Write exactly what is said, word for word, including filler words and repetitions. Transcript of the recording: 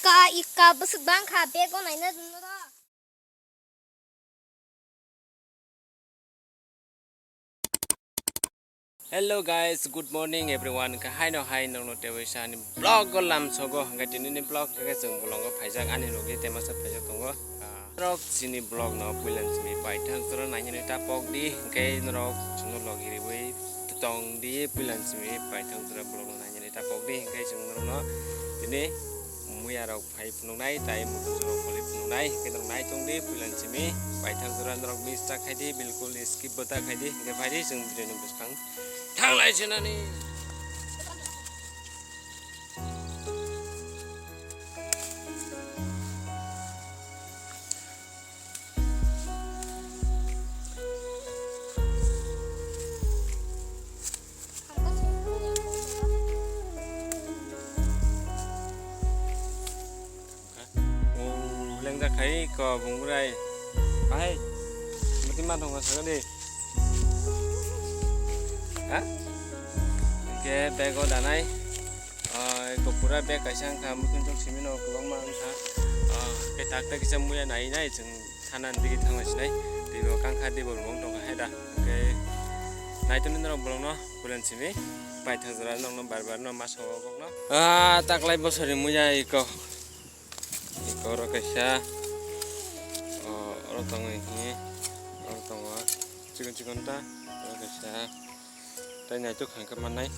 Ka ikka bwswk bang kha bag o naina noro. Hello guys, good morning everyone. Kahai no hai nongno teboi sa ani vlog o lam sogo. Hingke tini ni vlog hingke chwng bolongo phaijak ani logi temasa phaijak tongo. Ah, norok chini vlog no puilan simi paithak jora nainani ta pok di. Hingke norok chwngno logi riwi tong di puilan simi paithak jora vlog no nainani ta pok di. Hingke chwng norokno tini muya rok phai phunuknai, tai muitu jora kholi phunuknai, hingke norok nai tong di, puilan simi paithak jora norok miss ta khai di, bilkul skip bo ta khai di, hingke phai di, chwng video ni bwskang thang lai se nani. Oh, lengjak khai ko bungrai. Bahai, mati ma thongkha sakha di. Ha? Hingke bag o danai. Ah, eko pura bag kaisa wngkha, muikhun chuk simi no kwbangma wngkha. Ah, hingke tak tak kisa muya nai nai chwng sana ni digi thangna sinai. Tei bo kangkha di bo rwng tongkha hai da. Hingke nai tongni norok bolong no pulen simi. Paithak jora nokno bar bar no ma sawo bokno. Ah, taklai bosori muya iko. Iko oro kaisa. O, oro tongo hi. Oro tongo. Chikon chikon ta. Oro kaisa. Tai naitok hangke mannai.